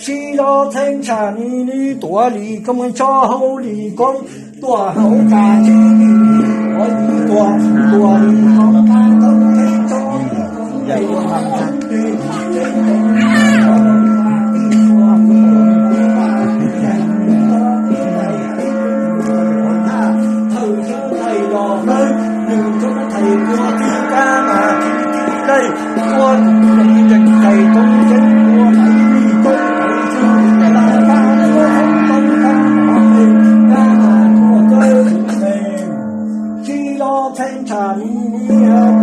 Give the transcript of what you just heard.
Sib zog txheeb tshaj ni ni tuav li koob, tso hauv li koob, tuaj hauv tsa tsi li tuav li tuav, tuav li hauv tsa koob txheeb tso Tsis los txheeb tshaj ni ni